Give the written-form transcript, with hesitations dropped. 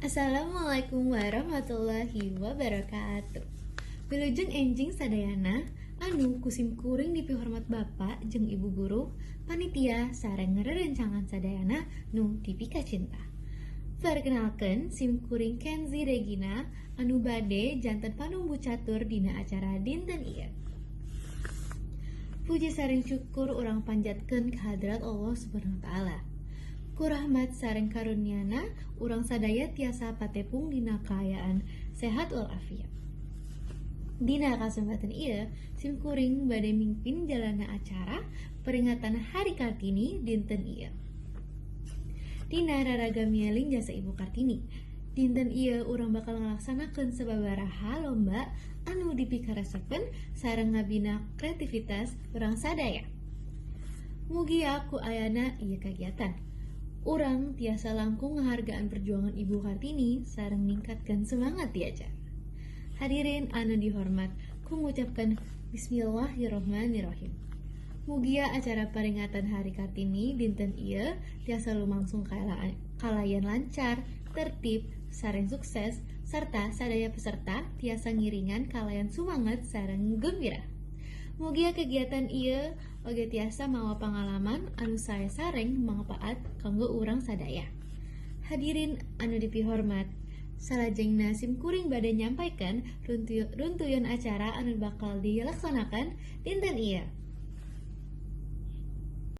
Assalamualaikum warahmatullahi wabarakatuh. Wilujeng enjing sadayana anu ku sim kuring dipihormat Bapak jeung Ibu guru, panitia sareng rerencangan sadayana nu dipika cinta. Perkenalkan, sim kuring Kenzi Regina anu bade janten panumbu catur dina acara dinten ieu. Puji sareng syukur urang panjatkeun kehadrat Allah Subhanahu wa Ta'ala. Ku rahmat sareng karunyana urang sadaya tiasa patepung dina kaayaan sehat walafiat. Dina kasempatan ieu, sim kuring bade mimpin jalana acara peringatan Hari Kartini dinten ieu. Dina raraga mieling jasa Ibu Kartini, dinten ieu urang bakal ngalaksanakeun sababaraha lomba anu dipikaresepeun sareng ngabina kreativitas urang sadaya. Mugia ku ayana ieu kagiatan, urang tiasa langkung ngahargaan perjuangan Ibu Kartini sareng ningkatkan semangat diajar. Hadirin anu dihormat, ku ngucapkan bismillahirrohmanirrohim. Mugia acara peringatan Hari Kartini dinten ieu tiasa lumangsung kalayan lancar, tertib, sareng sukses, serta sadaya peserta tiasa ngiringan kalayan sumanget sareng gembira. Mugia kegiatan ieu oge tiasa mawa pangalaman anu sae sareng mangpaat kanggo urang sadaya. Hadirin anu dipihormat, salajengna sim kuring bade nyampaikan runtuyan acara anu bakal dilaksanakan dinten ieu.